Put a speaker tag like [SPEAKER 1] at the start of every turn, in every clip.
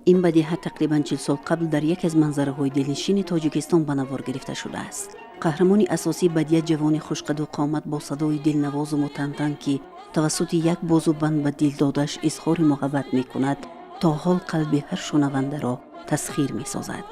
[SPEAKER 1] Ин бадиҳа тақрибан 40 сол қабл дар яке аз манзараҳои дилнишини Тоҷикистон ба навор гирифта шудааст. Қаҳрамони асосии бадия, ҷавони хушқаду қомат бо садои дилнавозу мутантан, ки тавассути як бозубанд ба дилдодаш изҳори муҳаббат мекунад, то ҳол қалби ҳар шунавандаро тасхир месозад.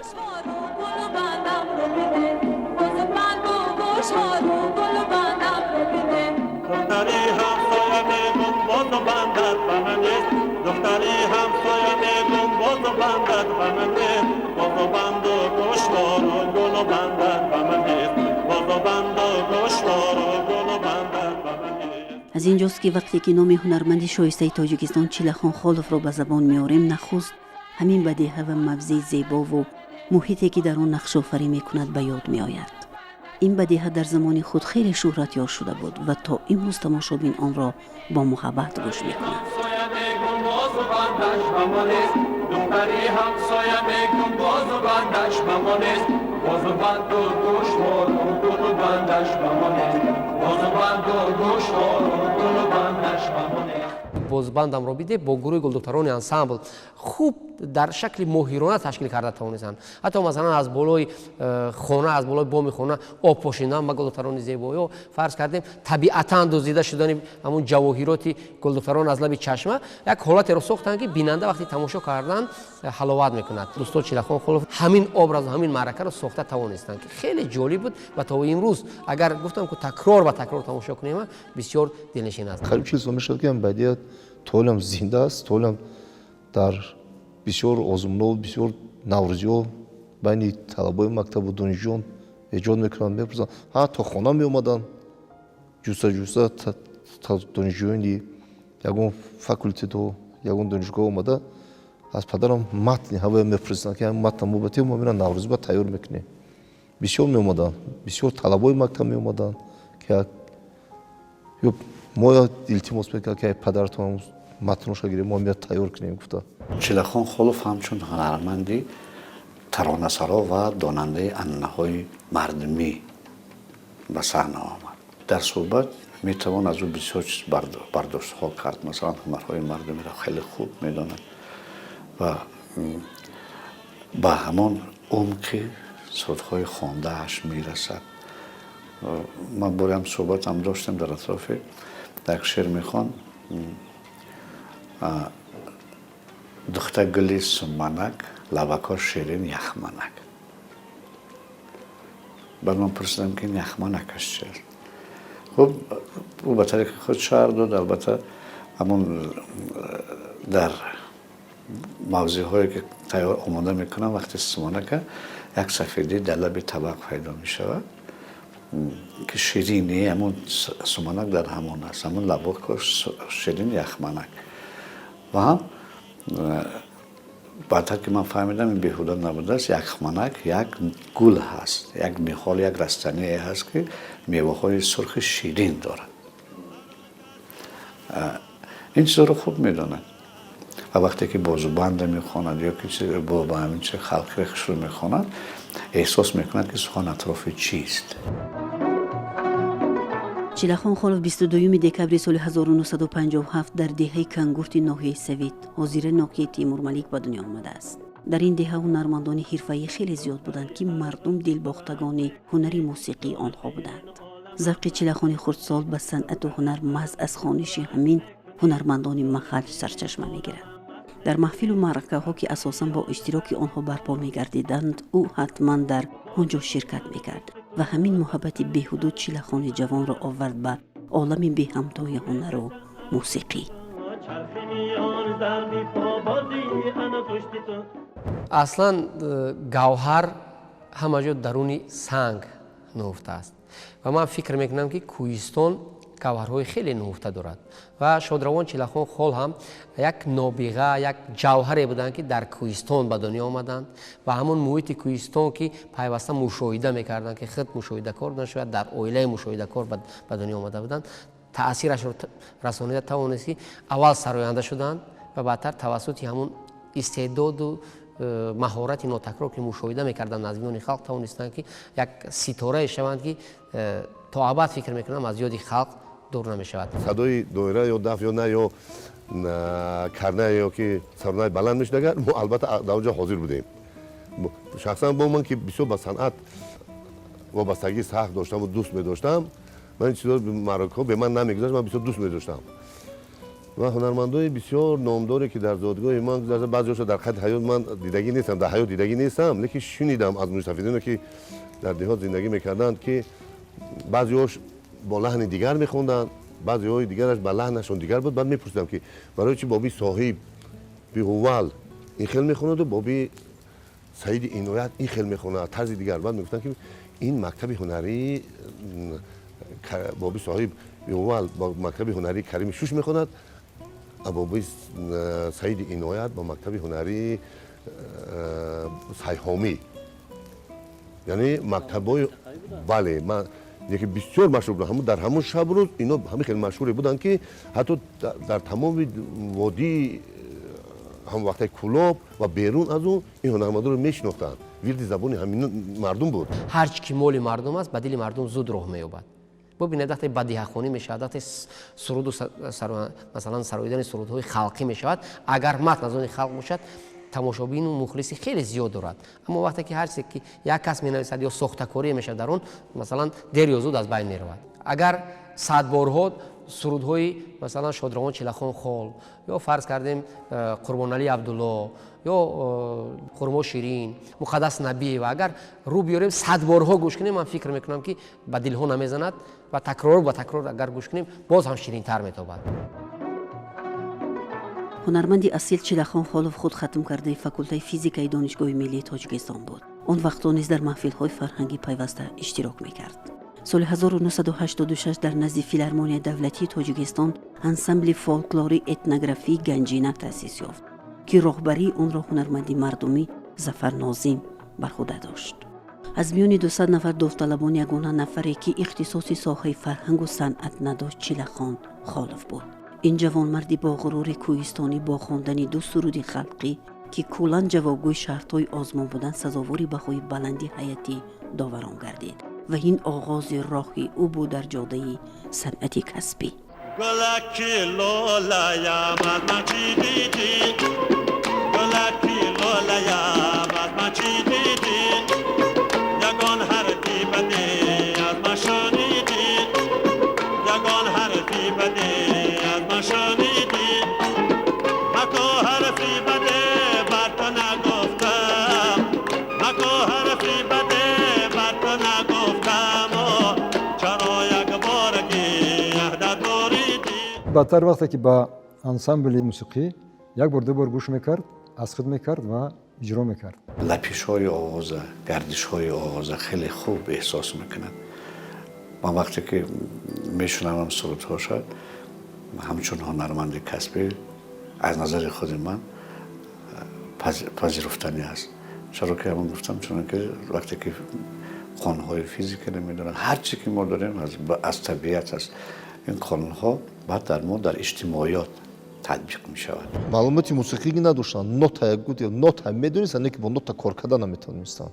[SPEAKER 2] Духтари ҳамсоя мегум, бозу бандат ба ман нест. Духтари ҳамсоя мегум, бозу бандат ба ман нест. Бозу банду гӯшвору гулу бандат ба ман нест. Бозу банду гӯшвору гулу бандат ба ман нест.
[SPEAKER 1] Аз ин ҷост, ки вақте ки номи ҳунарманди шоистаи Тоҷикистон Чилахон Холовро ба забон меорем, нахуст ҳамин бадеҳа ва мавзеи зебову муҳите, ки дар он нақшофарӣ мекунад, ба ёд меояд. Ин бадеҳа дар замони худ хеле шӯҳратёр шуда буд ва то имрӯз тамошобин онро бо муҳаббат гӯш мекунад.
[SPEAKER 2] Ҳамсоя мегум, бозу бандаш ба мо нест. Духтари ҳамсоя мегум, бозу бандаш ба мо нест. Бозу банду гӯшвору гулу бандаш ба мо нест. Бозу банду гӯшвору гулу бандаш ба мо нест.
[SPEAKER 3] Бозбандамро биде бо гурӯҳи Гулдухтарони ансамбл хуб дар шакли моҳирона ташкил карда тавонистанд. Ҳатто, масалан, аз болои хона, аз болои боми хона об пошидан ба гулдухтарони зебоё, фарз кардем, табиатан дуздида шудани ҳамун ҷавоҳироти гулдухтарон аз лаби чашма як ҳолатеро сохтанд, ки бинанда вақти тамошо кардан ҳаловат мекунад. Устод Чилахон Холов ҳамин образу ҳамин маъракаро сохта тавонистанд, ки хеле ҷолиб буд ва то имрӯз, агар гуфтам, ку такрор ба такрор тамошо кунем, бисёр дилнишин аст.
[SPEAKER 4] Қариб 40 сол мешавад, ки ҳам бадиа то ҳолам зинда аст, то ҳолам дар бисёр озмунҳо, бисёр наврӯзиҳо байни талабои мактабу донишҷӯён эҷод мекунанд, мепурсанд. Ҳа, то хона меомаданд ҷуста ҷуста донишҷӯёни ягон факултетҳо, ягон донишгоҳ омада, аз падарам матни ҳавоя мепурсиданд, ки матна мо ба мо мера наврӯзӣ ба тайёр мекунем. Бисёр меомаданд, бисёр талабои мактаб меомаданд, ки ё мо илтимос мекард, ки падаратон матноша гирем, мо меяд тайёр кунем, гуфта.
[SPEAKER 5] Чилахон Холов ҳамчун ҳунарманди таронасаро ва донандаи анъанаҳои мардумӣ ба саҳна омад. Дар суҳбат метавон аз ӯ бисёр чиз бардоштҳо кард. Масалан, ҳунарҳои мардумиро хеле хуб медонад ва ба ҳамон умқи сурудҳои хондааш мерасад. Ман борам суҳбатам доштем дар атрофи як шеър мехон: «Духта гули суманак, лабако ширин яхманак». Баъд ман пурсидам, ки ин яхманакаш чи аст. Хуб, ӯ ба тариқи худ шарҳ дод. Албатта, ҳамон дар мавзеъҳое, ки тайёр омода мекунам, вақти суманака як сафедӣ дар лаби табақ пайдо мешавад, ки ширини ҳамон суманак дар ҳамон аст, ҳамон лабоко ширин яхманак. Ва ҳам баъдтар ки ман фаҳмидам, ин беҳуда набудааст. Яхманак як гул ҳаст, як ниҳол, як растание ҳаст, ки меваҳои сурхи ширин дорад. Ин чизҳоро хуб медонад ва вақте ки бозубанда мехонад ё ки ба ҳамин чи халқи хушрӯ мехонад, эҳсос мекунад, ки сухан атрофи чист.
[SPEAKER 1] Чилахон Холов 22 декабри соли 1957 дар деҳаи Кангурти ноҳияи Савит, ҳозира ноҳияи Тимурмалик, ба дунё омадааст. Дар ин деҳа ҳунармандони ҳирфаӣ хеле зиёд буданд, ки мардум дилбохтагони ҳунари мусиқии онҳо буданд. Завқи Чилахони хурдсол ба санъату ҳунар маҳз аз хониши ҳамин ҳунармандони маҳал сарчашма мегирад. Дар маҳфилу маъракаҳо, ки асосан бо иштироки онҳо барпо мегардиданд, ӯ ҳатман дар он ҷо ширкат мекард ва ҳамин муҳаббати беҳудуд Чилахони ҷавонро овард ба олами беҳамтои ҳунару мусиқӣ.
[SPEAKER 3] Аслан гавҳар ҳама ҷо даруни санг нуҳуфта аст ва ман фикр мекунам, ки кӯҳистон гавҳарҳои хеле нуҳуфта дорад ва шодравон Чилахон Хол ҳам як нобиға, як ҷавҳаре буданд, ки дар кӯҳистон ба дунё омаданд ва ҳамон муҳити кӯҳистон, ки пайваста мушоҳида мекарданд, ки худ мушоҳидакор буданд, шояд дар оилаи мушоҳидакор ба дунё омада буданд, таъсирашро расонида тавонист, ки аввал сароянда шуданд ва баъдтар тавассути ҳамон истеъдоду маҳорати нотакрор, ки мушоҳида мекарданд аз миёни халқ, тавонистанд, ки як ситорае шаванд, ки то абад, фикр мекунам, аз ёди халқ дур намешавад.
[SPEAKER 6] Садои доира ё даф ё на ё Карнай ё ки сарнай баланд мешуд, агар мо албатта дар он ҷо ҳозир будем. Шахсан бо ман, ки бисёр ба санъат вобастагии сахт доштаму дӯст медоштам, ман ин чизо маъракаҳо бе ман намегузашт. Ман бисёр дӯст медоштам ва ҳунармандои бисёр номдоре, ки дар зодгоҳи ман гузашта, баъзеҳошо дар қайди ҳаёт ман дидагӣ нестам, дар ҳаёт дидагӣ нестам, лекин шунидам аз мӯйсафедоне, ки дар деҳот зиндагӣ мекарданд, ки баъзеҳош бо лаҳни дигар мехонданд, баъзеҳои дигараш ба лаҳнашон дигар буд. Баъд мепурсидам, ки барои чи Боби Соҳиб Биҳуввал ин хел мехонаду Боби Саиди Иноят ин хел мехонад, тарзи дигар. Баъд мегуфтанд, ки ин мактаби ҳунарии Боби Соҳиб Биҳуввал бо мактаби ҳунарии Карими Шуш мехонад, Боби Саиди Иноят бо мактаби ҳунарии Сайҳомӣ, яъне мактабҳои, бале, ман яке бисёр машҳур буданд. Ҳамун дар ҳамун шабу рӯз ино ҳамин хеле машҳуре буданд, ки ҳатто дар тамоми водии ҳамон вақтаи Кӯлоб ва берун аз он ин ҳунармандонро мешинохтанд. Вирди забони ҳамин мардум буд.
[SPEAKER 3] Ҳар чи ки моли мардум аст, ба дили мардум зуд роҳ меёбад. Бубинед, вақте бадиҳахонӣ мешавад, вақте суруду, масалан, сароидани сурудҳои халқӣ мешавад, агар матн аз они халқ бошад, тамошобину мухлиси хеле зиёд дорад. Аммо вақте ки ҳар чизе ки як кас менависад ё сохтакорие мешавад дар он, масалан, дер ё зуд аз байн меравад. Агар садборҳо сурудҳои, масалан, шодравон Чилахон Хол ё, фарз кардем, Қурбоналӣ Абдулло ё Хурмо Ширин, Муқаддас Набиева агар рӯ биёрем, садборҳо гӯш кунем, ман фикр мекунам, ки ба дилҳо намезанад ва такрор ба такрор агар гӯш кунем, боз ҳам ширинтар метобад.
[SPEAKER 1] Ҳунарманди асил Чилахон Холов худ хатм кардаи факултаи физикаи Донишгоҳи миллии Тоҷикистон буд. Он вақтҳо низ дар маҳфилҳои фарҳангӣ пайваста иштирок мекард. Соли 1986 дар назди Филармонияи давлатии Тоҷикистон ансамбли фолклори этнографии «Ганҷина» таъсис ёфт, ки роҳбарии онро ҳунарманди мардумӣ Зафар Нозим бар худа дошт. Аз миёни 200 нафар довталабон ягона нафаре, ки ихтисоси соҳаи фарҳангу санъат надошт, Чилахон Холов буд. Ин ҷавонмарди боғурури кӯҳистонӣ бо хондани ду суруди халқӣ, ки куллан ҷавобгӯи шартҳои озмун буданд, сазовори баҳои баланди ҳайати доварон гардид ва ин оғози роҳи ӯ буд дар ҷодаи санъати касбӣ.
[SPEAKER 2] Гулаки лолаям, аз ман чӣ дидӣ? Гулаки лолаям, аз ман чӣ дидӣ? Ягон ҳарфи баде аз ман шунидӣ? Ягон ҳарфи баде аз ман шунидӣ? Мако ҳарфи баде бар ту нагуфтам, мако ҳарфи баде бар ту нагуфтам, чаро якборагӣ аҳда буридӣ?
[SPEAKER 7] Баъдтар, вақте ки ба ансамбли мусиқӣ як бор, ду бор гӯш мекард, аз худ мекард ва иҷро мекард.
[SPEAKER 5] Лапишҳои овоза, гардишҳои овоза хеле хуб эҳсос мекунад. Ман вақте ки мешунавам сурудҳоша, ҳамчун ҳунарманди касбӣ, аз назари худи ман пазируфтанӣ аст. Чаро ки ҳамон гуфтам, чунки вақте ки қонунҳои физика намедонанд, ҳар чи ки мо дорем, аз табиат аст. Ин қонунҳо баъд дар мо дар иҷтимоиёт татбиқ мешавад.
[SPEAKER 4] Маълумоти мусиқӣ надоштанд, нота нота медонистанд, не ки бо нота кор карда наметавонистанд.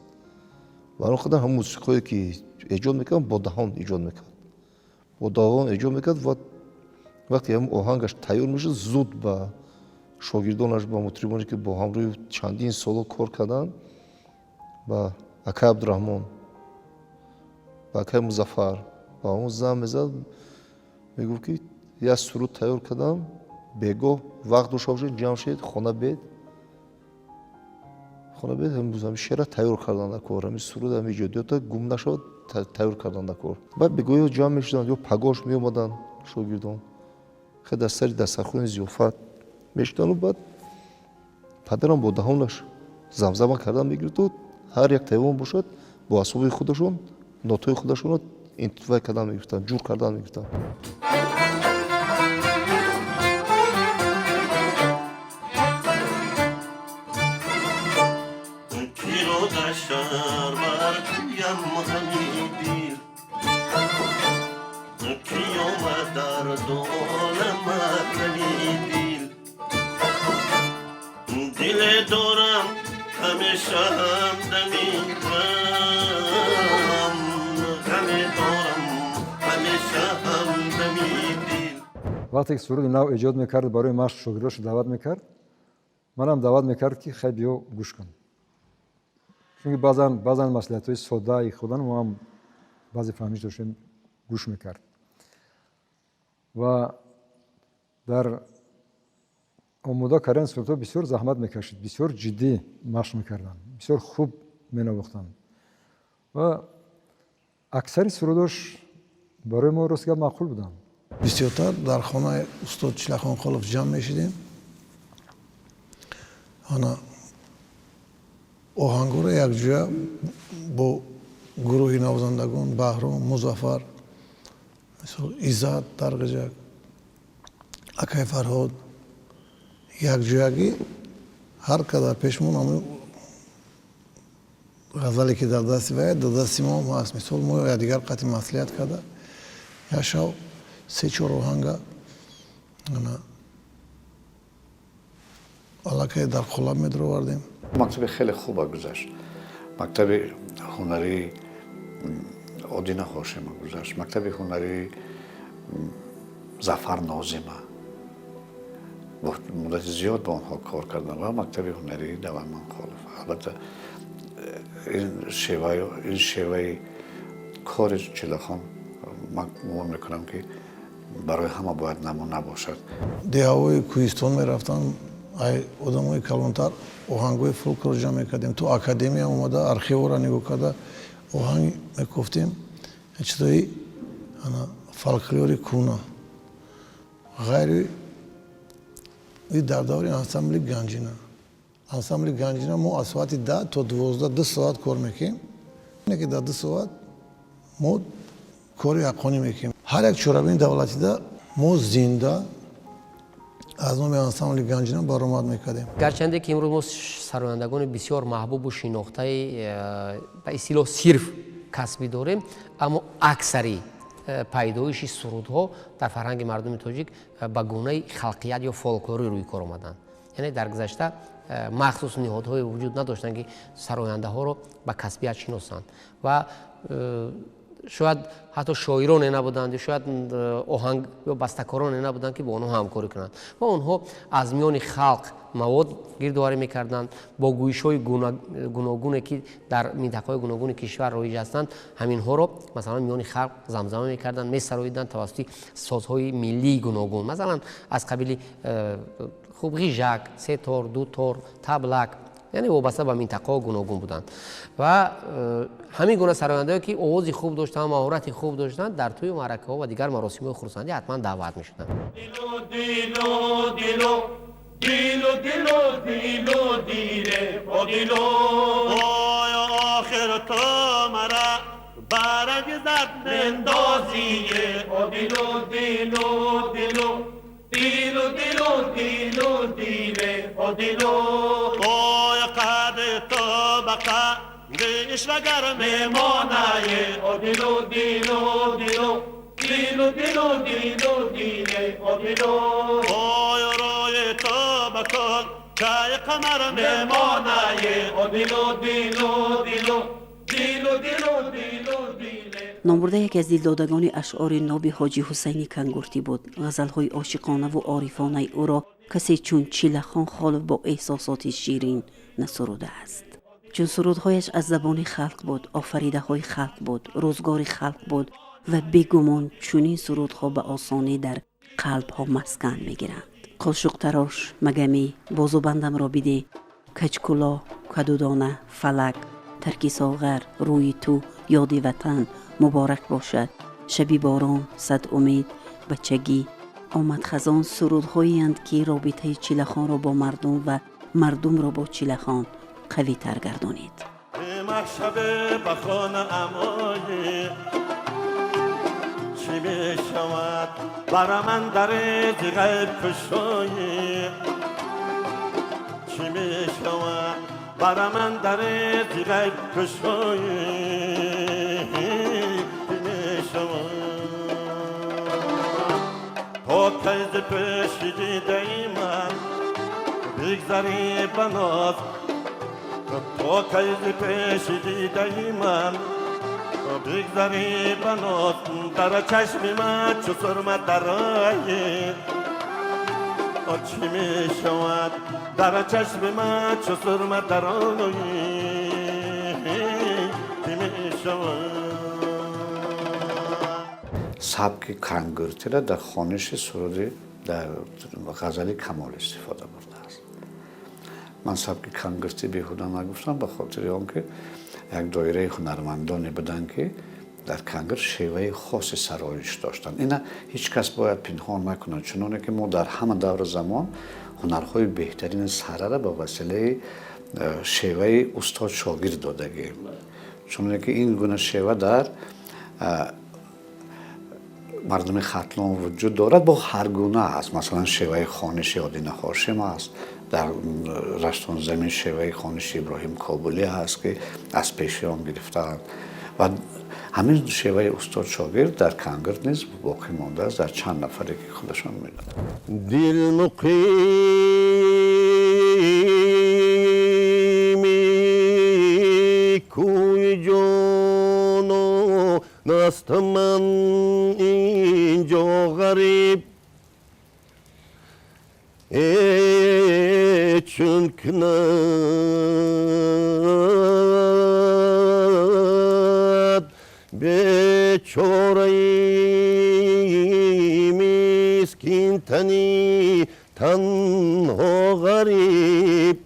[SPEAKER 4] Барои он қадар ҳамон мусиқиҳое, ки эҷод мекарданд, бо даҳон эҷод мекард, бо даҳон эҷод мекард ва вақте ҳамон оҳангаш тайёр мешуд, зуд ба шогирдонаш, ба мутрибоне, ки бо ҳамроҳи чандин соло кор карданд, ба акай Абдураҳмон, ба акай Музаффар, ба он занг мезад, мегуфт, ки як суруд тайёр кардам, бегоҳ вақт дошта бошед, ҷамъ шед, хона бед, хона бед. Ҳамин шеъра тайёр кардан дар кор, ҳамин суруд, ҳамин эҷодиёта гум нашавад, тайёр кардан дар кор. Баъд бегоҳиё ҷамъ мешуданд ё пагош меомаданд шогирдон, хел дар сари дастархони зиёфат мешудану баъд падарам бо даҳонаш замзама кардан мегирифту ҳар як тайвон бошад, бо асбоби худашон нотҳои худашонро интивай кардан мегирифтанд, ҷур кардан мегирифтанд.
[SPEAKER 2] Киро дар шаҳр баргӯям ғами дил, ки омад дар олам ғами дил? Диле дорам, ҳамеша ҳамдами ғам, ғаме дорам, ҳамеша ҳамдами дил.
[SPEAKER 7] Вақте ки суруди нав эҷод мекард, барои машқ шогирдошо даъват мекард, манам даъват мекард, ки хай, биё, гӯш кун, чунки баъзан маслиҳатҳои содаи худан мо ҳам баъзе фаҳмиш доштем, гӯш мекард. Ва дар омода кардани сурудҳо бисёр заҳмат мекашид, бисёр ҷиддӣ машқ мекарданд, бисёр хуб менавохтанд ва аксари сурудош барои мо, рост гап, маъқул буданд.
[SPEAKER 8] Бисёртар дар хонаи устод Чилахон Холов ҷамъ мешидем. Ана оҳангҳоро якҷоя бо гурӯҳи навозандагон Баҳром, Музаффар, мисол, Иззат Дарғиҷак, акай Фарҳод якҷоягӣ, ҳар қадар пешмон ҳамн ғазале, ки дар дасти вай, дар дасти мо ҳаст, мисол, мо якдигар қатъи маслиҳат карда, як шав се чор оҳанга ана аллакай дар қолаб медаровардем.
[SPEAKER 5] Мактаби хеле хуба гузашт. Мактаби ҳунарии Одина Ҳошима гузашт, мактаби ҳунарии Зафар Нозима, муддати зиёд бо онҳо кор кардам, ва мактаби ҳунарии Давлатманд Холов. Албатта, ин шеваи кори Чилахон, ман гумон мекунам, ки барои ҳама бояд намуна бошад.
[SPEAKER 8] Деҳаҳои кӯҳистон мерафтам, ай одамои калонтар оҳангҳои фолклор ҷамъ мекардем, то академия омада, архивҳоро нигоҳ карда, оҳанг мекофтем, чизои ана фолклори кӯна ғайри. Дар даври ансамбли Ганҷина, ансамбли Ганҷина, мо аз соати 10 то 12 2 соат кор мекунем, ки дар 2 соат мо кори ҳаққонӣ мекунем. Ҳар як чорабини давлатида мо зинда аз номи ансамбли Ганҷина баромад мекардем.
[SPEAKER 3] Гарчанде ки имрӯз мо сарояндагони бисёр маҳбубу шинохтаи ба истилоҳ сирф касбӣ дорем, аммо аксари пайдоиши сурудҳо дар фарҳанги мардуми тоҷик ба гунаи халқият ё фолклорӣ рӯй кор омаданд. Яъне дар гузашта махсус ниҳодҳое вуҷуд надоштанд, ки сарояндаҳоро ба касбият шиносанд, ва шояд ҳатто шоироне набуданд, шояд оҳанг ё бастакороне набуданд, ки бо онҳо ҳамкорӣ кунанд, ва онҳо аз миёни халқ мавод гирдоварӣ мекарданд, бо гӯишҳои гуногуне, ки дар минтақаҳои гуногуни кишвар роиҷ ҳастанд, ҳаминҳоро, масалан, миёни халқ замзама мекарданд, месароиданд тавассути созҳои миллии гуногун, масалан, аз қабили хуб ғижак, сетор, дутор, таблак, яъне вобаста ба минтақаҳо гуногун буданд. Ва ҳамин гуна сарояндаое, ки овози хуб доштанд, маҳорати хуб доштанд, дар тӯю маъракаҳо ва дигар маросимҳои хурсандӣ ҳатман даъват мешуданд.
[SPEAKER 2] Дилу дилу дилу диле о дилу, оё охир ту мара бараг зад мендозие о дилу дилу дилу дилу дилу дилу диле о дилу, оё қади ту ба қади ишвагар мемонае о дилу дилу дилу дилу дилу дилу диле о дилу, оё рӯи ту ба кул чай қамар мемонае о дилу дилу дилу дилу дилу дилу диле.
[SPEAKER 1] Номбурда яке аз дилдодагони ашъори ноби Ҳоҷи Ҳусайни Кангуртӣ буд. Ғазалҳои ошиқонаву орифонаи ӯро касе чун Чилахон Холов бо эҳсосоти ширин насурудааст, чун сурудҳояш аз забони халқ буд, офаридаҳои халқ буд, рӯзгори халқ буд, ва бегумон чунин сурудҳо ба осонӣ дар қалбҳо маскан мегиранд. Қошуқтарош, Магамӣ, Бозубандамро бидеҳ, Каҷкулоҳ, Кадудона, Фалак, Тарки соғар, Рӯи ту, Ёди ватан, Муборак бошад, Шаби борон, Сад умед, Бачагӣ, Омад хазон сурудҳоеанд, ки робитаи Чилахонро бо мардум ва мардумро бо Чилахон қавитар гардонид.
[SPEAKER 2] Шабе ба хона амои чӣ мешавад, бара ман дар ғайб кушоӣ, чӣ мешавад, бара ман дар ғайб кушоӣ, чӣ мешавад, то кай зи пеши дидаи ман бигзарӣ ба ноз, то кай зи пеши дидаи ман. Бигзари ба ноз дар чашми ман чу сурма дарои, чӣ мешавад дар чашми ман чу сурма дарои, чӣ мешавад.
[SPEAKER 5] Сабки кангуртиро дар хониши суруди, дар ғазали Камол истифода бурдааст. Ман сабки кангуртӣ беҳуда нагуфтам, ба хотири он ки як доираи ҳунармандоне буданд, ки дар кангир шеваи хоси сароиш доштанд. Ина ҳеҷ кас бояд пинҳон накунад, чуноне ки мо дар ҳама давру замон ҳунарҳои беҳтарини сарара ба василаи шеваи устод шогирд додагем, чуноне ки ин гуна шева дар мардуми Хатлон вуҷуд дорад, бо ҳар гуна аст. Масалан, шеваи хониши Одина Ҳошим аст, дар Раштонзамин шеваи хониши Иброҳим Кобулӣ ҳаст, ки аз пеши он гирифтаанд, ва ҳамин шеваи устод шогирд дар кангир низ боқӣ мондааст дар чанд нафаре, ки худашон медонанд.
[SPEAKER 6] Дил муқими кӯи ҷонон аст, ман инҷо ғариб, чун кунад бечораи мискинтани танҳо ғариб,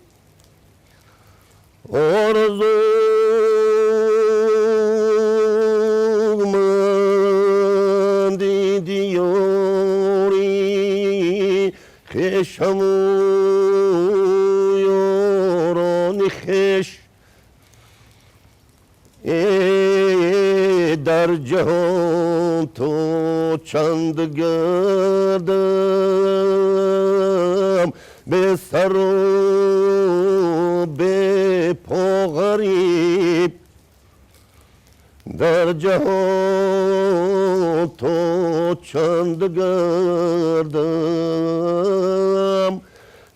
[SPEAKER 6] орзуманди диёри хешаму ёрони хеш, дар ҷаҳон то чанд гардам бесару бепо ғариб, дар ҷаҳон то чанд гардам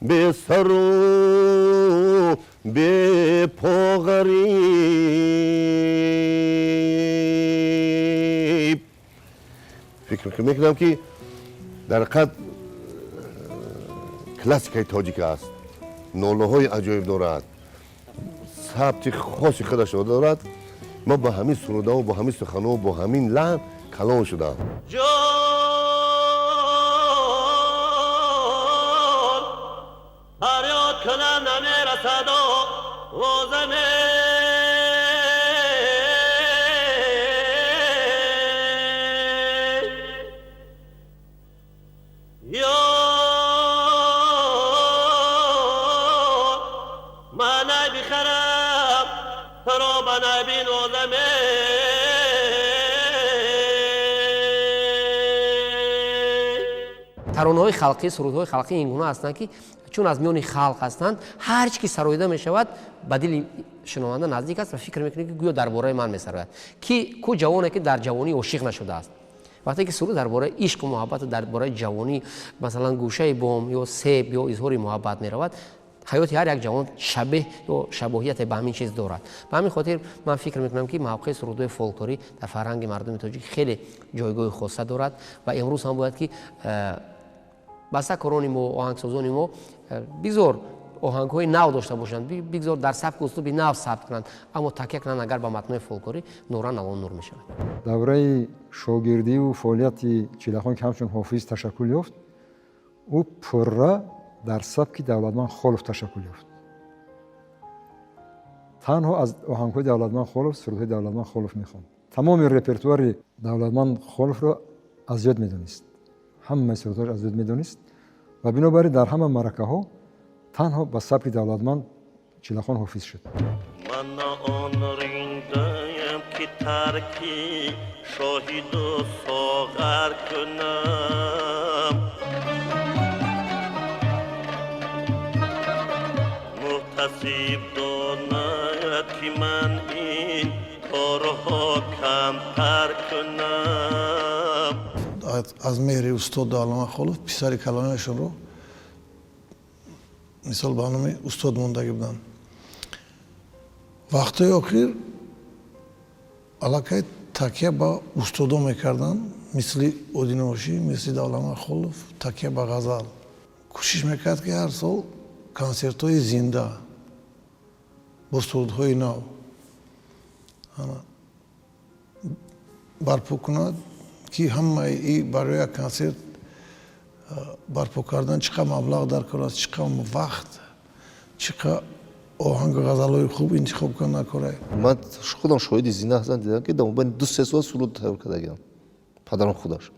[SPEAKER 6] бесару бепо ғариб. Фикр мекунам, ки дар ҳақиқат классикаи тоҷик аст, нолаҳои аҷоиб дорад, сабти хоси худашро дорад. Мо ба ҳамин сурудаҳо, бо ҳамин суханҳо, бо ҳамин лаҳн калон шудам.
[SPEAKER 2] Ҷон, фарёд кунам, намерасад овозаме. Ёр, ман най бихарам, туро ба най бинозаме.
[SPEAKER 3] Таронаҳои халқӣ, сурудҳои халқӣ ин гуна ҳастанд, ки чун аз миёни халқ ҳастанд, ҳар чи ки сароида мешавад, ба дили шунаванда наздик аст ва фикр мекунед, ки гӯё дар бораи ман месарояд. Ки ку ҷавоне, ки дар ҷавонӣ ошиқ нашудааст? Вақте ки суруд дар бораи ишқу муҳаббату дар бораи ҷавонӣ, масалан, гӯшаи бом ё себ ё изҳори муҳаббат меравад, ҳаёти ҳар як ҷавон шабеҳ ё шабоҳияте ба ҳамин чиз дорад. Ба ҳамин хотир ман фикр мекунам, ки мавқеи сурудҳои фолклорӣ дар фарҳанги мардуми тоҷик хеле ҷойгоҳи хоса дорад ва имрӯз ҳам бояд, ки бастакорони мо, оҳангсозони мо бигзор оҳангҳои нав дошта бошанд, бигзор дар сабку услуби нав сабт кунанд, аммо такя кунанд агар ба матнҳои фолклорӣ, нуран алон нур мешавад.
[SPEAKER 7] Давраи шогирдиву фаъолияти Чилахон, ки ҳамчун ҳофиз ташаккул ёфт, ӯ пурра дар сабки Давлатманд Холов ташаккул ёфт. Танҳо аз оҳангҳои Давлатманд Холов, сурудҳои Давлатманд Холов мехонд. Тамоми репертуари Давлатманд Холовро аз ёд медонист, ҳамаи сурудҳоро аз ёд медонист ва бинобар ин дар ҳама маъракаҳо танҳо ба сабки Давлатманд Чилахон ҳофиз шуд.
[SPEAKER 2] Ман он риндаям, ки тарки шоҳиду соғар кунам, муҳтасиб донад, ки ман ин корҳо камтар кунам.
[SPEAKER 8] Аз меҳри устод Давлатманд Холов писари калонашонро, мисол, ба номи устод мондагӣ буданд. Вақтҳои охир аллакай Такя ба устодо мекарданд, мисли Одиношӣ, мисли Давлатмар Холов, такя ба ғазал. Кӯшиш мекард, ки ҳар сол консертҳои зинда бо сурудҳои нав барпо кунад, ки ҳамаи и барои як консерт барпо кардан чӣ қадр маблағ дар кор аст, чӣ қадр вақт, чӣ қадр оҳангу ғазалҳои хуб интихоб кардан дар кора.
[SPEAKER 4] Ман худам шоҳиди зинда ҳастам, дидам, ки дар мобайни 2-3 сол суруд тайёр кардагиам. Падарам худаш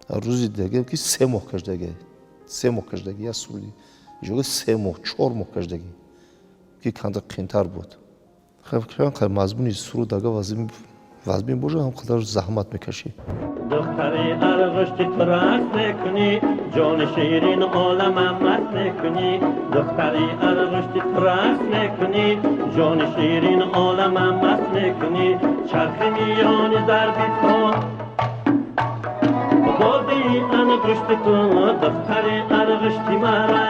[SPEAKER 4] рӯзи дидагиам, ки 3 моҳ кашидаги, 3 моҳ кашидаги як суруди иҷода, 3 моҳ, 4 моҳ кашидаги, ки камтар қиинтар буд. Мазмуни суруд агар вазмин бошад, ҳам қадар заҳмат мекашӣ.
[SPEAKER 2] Духтари арғушти ту рақс мекунӣ, ҷони ширин оламам маст мекунӣ. Духтари арғушти ту рақс мекунӣ, ҷони ширин оламам маст мекунӣ. Чархи миёни зарби по, бозии ангушти ту, духтари арғушти мара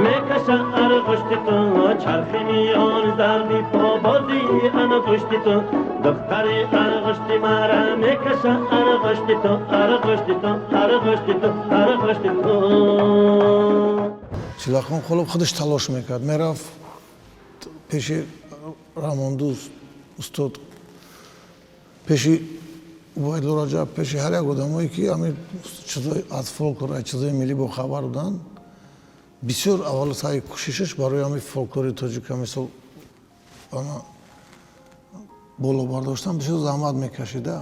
[SPEAKER 2] мекаша арғушти ту. Чархи миёни зарби по, бозии ангушти ту, духтари арғушти мара мекаша арғушти ту, арғушти ту, арғушти ту, арғушти ту.
[SPEAKER 8] Чилахон Холов худаш талош мекард, мерафт пеши Рамондӯст устод, пеши Убайдулло Раҷаб, пеши ҳар як одамое, ки ҳамин чизои аз фолклор, аз чизои миллӣ бохабар буданд. Бисёр аввал саъи кӯшишаш барои ҳамин фолклори тоҷика, мисол, ана боло бардоштан бисёр заҳмат мекашида.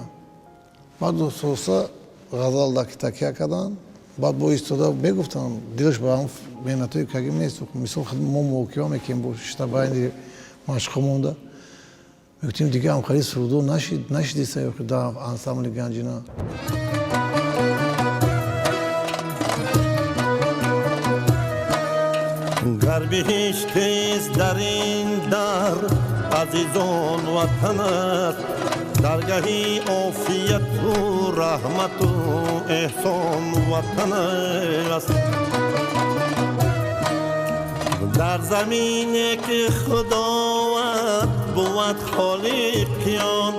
[SPEAKER 8] Баъд оста ғазал даки такя карданд. Баъд бо истода мегуфтанд, дилаш ба ҳам меҳнатҳои кагӣ месӯхт. Мисол, мо муҳокима мекунем бо шишта байни машқҳо монда, мегуфтем, дига ҳамхали сурудо нашидиса ё дар ансамбли Ганҷина.
[SPEAKER 2] Гар биҳиштест дар ин дар, азизон, ватан аст. Даргаҳи офияту раҳмату эҳсон ватан аст. Дар замине ки Худованд бувад холиқи он,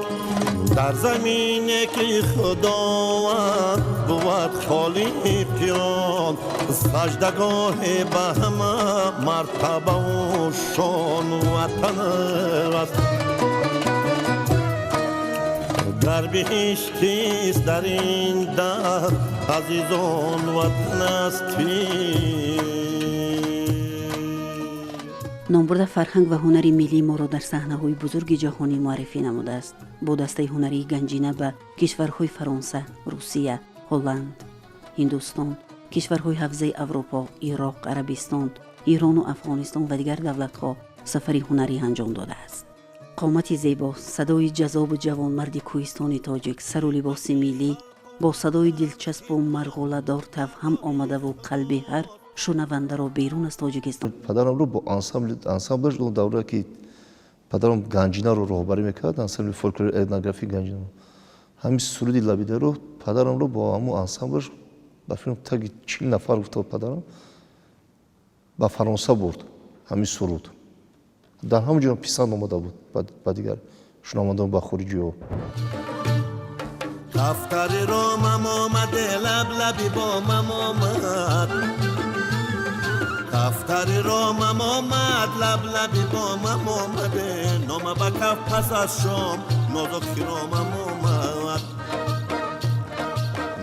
[SPEAKER 2] дар замине ки Худованд бувад холиқи он, саждагоҳе ба ҳама мартабаву шону ватан аст. Дар биҳиштист дар ин дар, азизон, ватан аст.
[SPEAKER 1] Номбурда фарҳанг ва ҳунари миллии моро дар саҳнаҳои бузурги ҷаҳонӣ муаррифӣ намудааст. Бо дастаи ҳунарии Ганҷина ба кишварҳои Фаронса, Русия, Ҳолланд, Ҳиндустон, кишварҳои ҳавзаи Аврупо, Ироқ, Арабистон, Ирону Афғонистон ва дигар давлатҳо сафари ҳунарӣ анҷом додааст. Қомати зебо, садои ҷаззобу ҷавонмарди кӯҳистони тоҷик, сару либоси миллӣ бо садои дилчаспу марғуладор тавҳам омадаву қалби ҳар шунавандаро берун аз Тоҷикистон
[SPEAKER 4] Падарамро бо ансамблаш, он давра ки падарам Ганҷинаро роҳбарӣ мекард, ансамбли фолклори этнографии Ганҷинаро, ҳамин суруди Лабидаро падарамро бо ҳамун ансамблаш, ба фикрам, таги 40 нафар гуфта, падарам ба Фаронса бурд. Ҳамин суруд дар ҳамон ҷо писанд омада буд ба дигар шунавандон, ба хориҷиҳо.
[SPEAKER 2] Кафтари ромам омаде, лаблаби бомам омад. Кафтари ромам омад, лаблаби бомам омаде. Нома ба каф пас аз шом, нозук хиромам омад.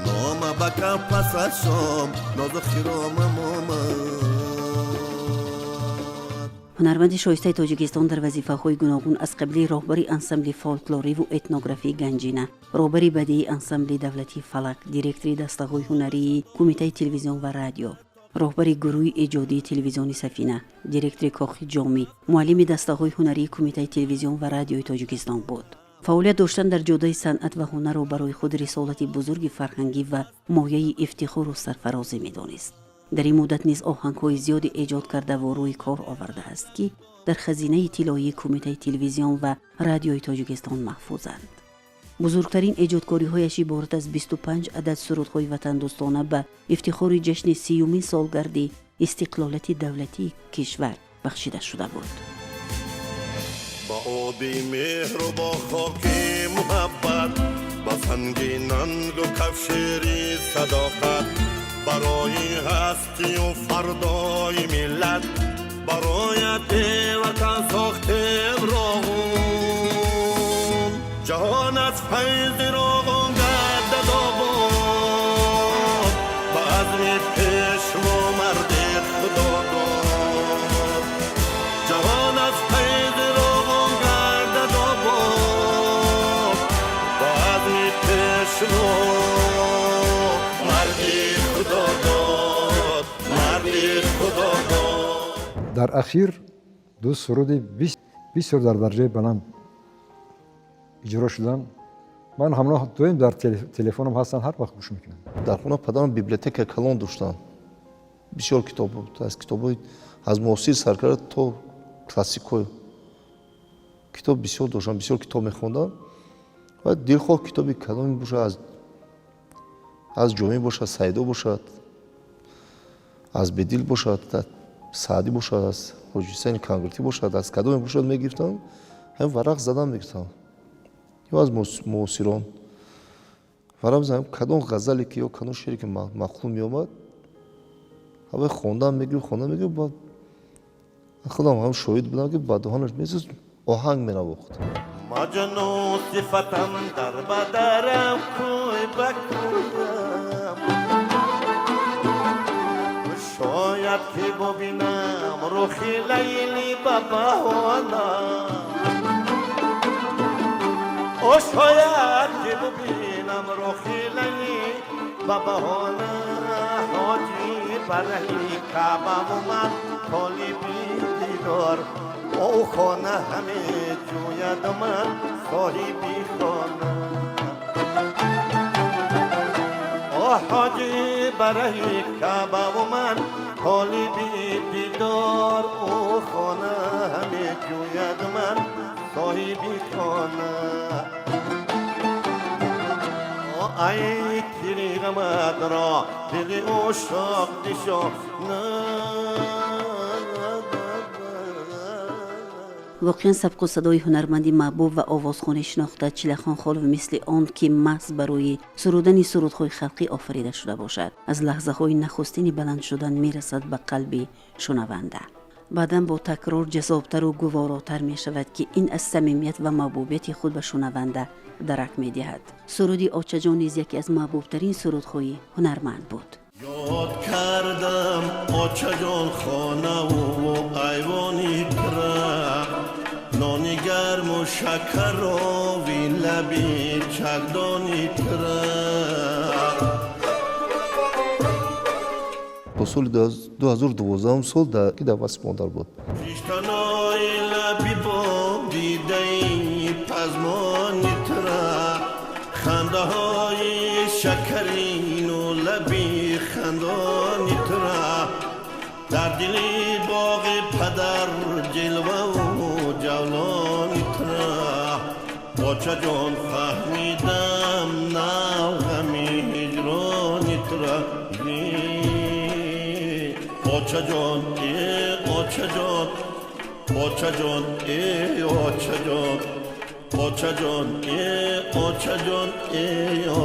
[SPEAKER 2] Нома ба каф пас аз шом, нозук хиромам омад.
[SPEAKER 1] Ҳунарманди шоистаи Тоҷикистон дар вазифаҳои гуногун аз қабили роҳбари ансамбли фолклориву этнографии Ганҷина, роҳбари бадии ансамбли давлатии Фалак, директори дастаҳои ҳунарии Кумитаи телевизион ва радио, роҳбари гурӯҳи эҷодии телевизиони Сафина, директори Кохи Ҷомӣ, муаллими дастаҳои ҳунарии Кумитаи телевизион ва радиои Тоҷикистон буд. Фаъолият доштан дар ҷодаи санъат ва ҳунарро барои худ рисолати бузурги фарҳангӣ ва мояи ифтихору сарфарозӣ медонист. Дар ин муддат низ оҳангҳои зиёде эҷод кардаву рӯи кор овардааст, ки дар хазинаи тиллоии Кумитаи телевизион ва радиои Тоҷикистон маҳфузанд. Бузургтарин эҷодкориҳояш иборат аз 25 адад сурудҳои ватандӯстона ба ифтихори ҷашни 30-юмин солгарди истиқлолияти давлатии кишвар бахшида шуда буд.
[SPEAKER 6] Ба оби меҳру бо хоки муҳаббат, ба санги нангу кафшери садоқат, барои ҳастию фардои миллат, бароят ватан сохтем Роғун. Ҷаҳон аз файзи Роғун гардад обод, ба азми пешво, марди Худодод. Ҷаҳон аз файзи Роғун гардад обод, ба азми пешво, марди Худодод, марди Худодод.
[SPEAKER 7] Дар ахир ду суруди бисёр дар дараҷаи баланд иҷро шуданд. Ман ҳамроҳ доим дар телефонам ҳастанд, ҳар вақт гӯш мекунам.
[SPEAKER 4] Дар хона падарам библиотека калон доштанд, бисёр китоб буд, аз китобҳои аз муосир сар карда то классикҳо китоб бисёр доштам, бисёр китоб мехондам ва дилхоҳ китоби каломе бошад, аз Ҷомӣ бошад, Сайдо бошад, аз Бедил бошад, Саъдӣ бошад, аз Ҳоҷи Ҳусайни Кангуртӣ бошад, аз кадоме бошад, мегирифтам, ҳамин варақ задан мегирифтам, ё аз муосирон варақ мезанам, кадом ғазале ки ё кадом шере ки маъқул меомад, ҳавай хондан мегирифт, хондан мегирифт. Баъд худам ҳам шоҳид будам, ки ба даҳонаш месӯст, оҳанг менавохт.
[SPEAKER 2] Маҷнун сифатам, дар бадарам, кӯй ба кӯям, шояд ки бубинам рухи Лайли ба баҳона. О, шояд ки бубинам рухи Лайли ба баҳона. Ҳоҷӣ бараи Каъбаву ман толиби дидор, ӯ хона ҳаме ҷӯяд, ман соҳиби хона. О, ҳоҷӣ бараи Каъбаву ман толиби дидор, ӯ хона ҳаме ҷӯяд, ман соҳиби хона. Ай, тири ғамат ро дили ушшоқ нишона.
[SPEAKER 1] Воқеан, сабқу садои ҳунарманди маҳбуб ва овозхони шинохта Чилахон Холов мисли он ки маҳз барои сурудани сурудҳои халқӣ офарида шуда бошад, аз лаҳзаҳои нахустини баланд шудан мерасад ба қалби шунаванда. Баъдан бо такрор ҷаззобтару гуворотар мешавад, ки ин аз самимият ва маҳбубияти худ ба шунаванда дарак медиҳад. Суруди «Очаҷон» низ яке аз маҳбубтарин сурудҳои ҳунарманд буд.
[SPEAKER 2] Ёд кардам, очаҷон, хонаву айвони тра, нони гарму шакарови лаби чакдони тра.
[SPEAKER 4] То соли 2012 сол ки дар васфи модар буд.
[SPEAKER 2] Риштанои лаби бо дидаи пазмони тра, хандаҳои шакарину лаби хандони тра, дар дили боғи падар ҷилваву ҷавлони тра. Очаҷон, фаҳмидам нав ғами ҳиҷрони тра. Очаҷон, э очаҷон, очаҷон, э очаҷон, очаҷон, э очаҷон, э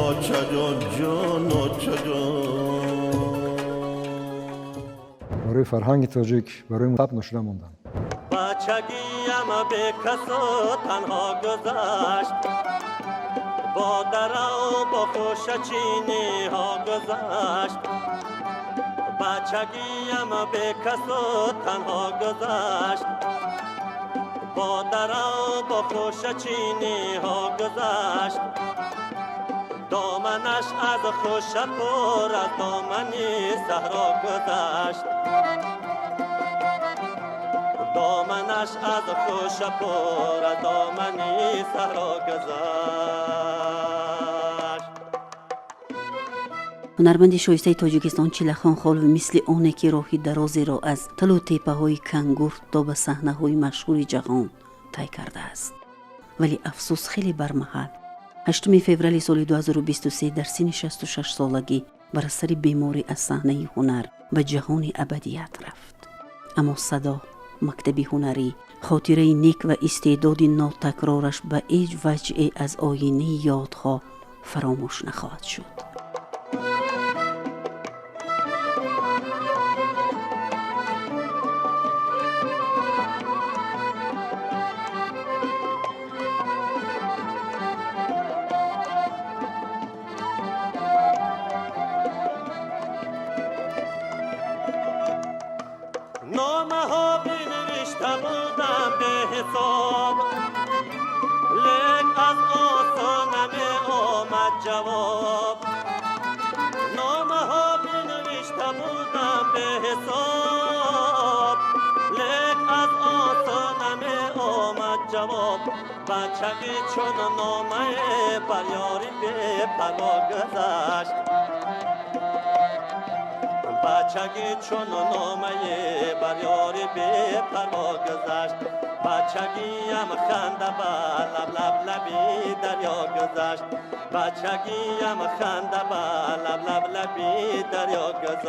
[SPEAKER 2] очаҷон, ҷон очаҷон.
[SPEAKER 7] Барои фарҳанги тоҷик, барои сабт нашуда монданд.
[SPEAKER 2] Бачагиям бекасу танҳо гузашт, бо дарав, бо хушачиниҳо гузашт. Бачагиям бекасу танҳо гузашт, бо дарав, бо хушачиниҳо гузашт. Доманаш аз хуша пур, аз домани саҳро гузашт. Доманаш аз хуша пур, аз домани саҳро гузашт.
[SPEAKER 1] Ҳунарманди шоистаи Тоҷикистон Чилахон Холов мисли оне ки роҳи дарозеро аз талу теппаҳои Кангурт то ба саҳнаҳои машҳури ҷаҳон тай кардааст. Вале афсӯс, хеле бармаҳал, 8 феврали соли 2023 дар синни 66 солагӣ бар асари беморӣ аз саҳнаи ҳунар ба ҷаҳони абадият рафт. Аммо садо Мактаби ҳунарӣ. Хотираи нек ва истеъдоди нотакрораш ба ҳеҷ ваҷҳе аз оинаи ёдҳо фаромӯш нахоҳад шуд.
[SPEAKER 2] Номаҳо бинавишта будам беҳисоб, лек аз осон намеомад ҷавоб. Номаҳо бинавишта будам беҳисоб, лек аз осон намеомад ҷавоб. Бачагӣ чун номае бар ёри бепарво гузашт, бачагӣ чун номае бар ёри бепарво гузашт. Бачагиям ханда ба лаб лаб лаби дарё гузашт, бачагиям ханда ба лаб лаб лаби дарё гузашт.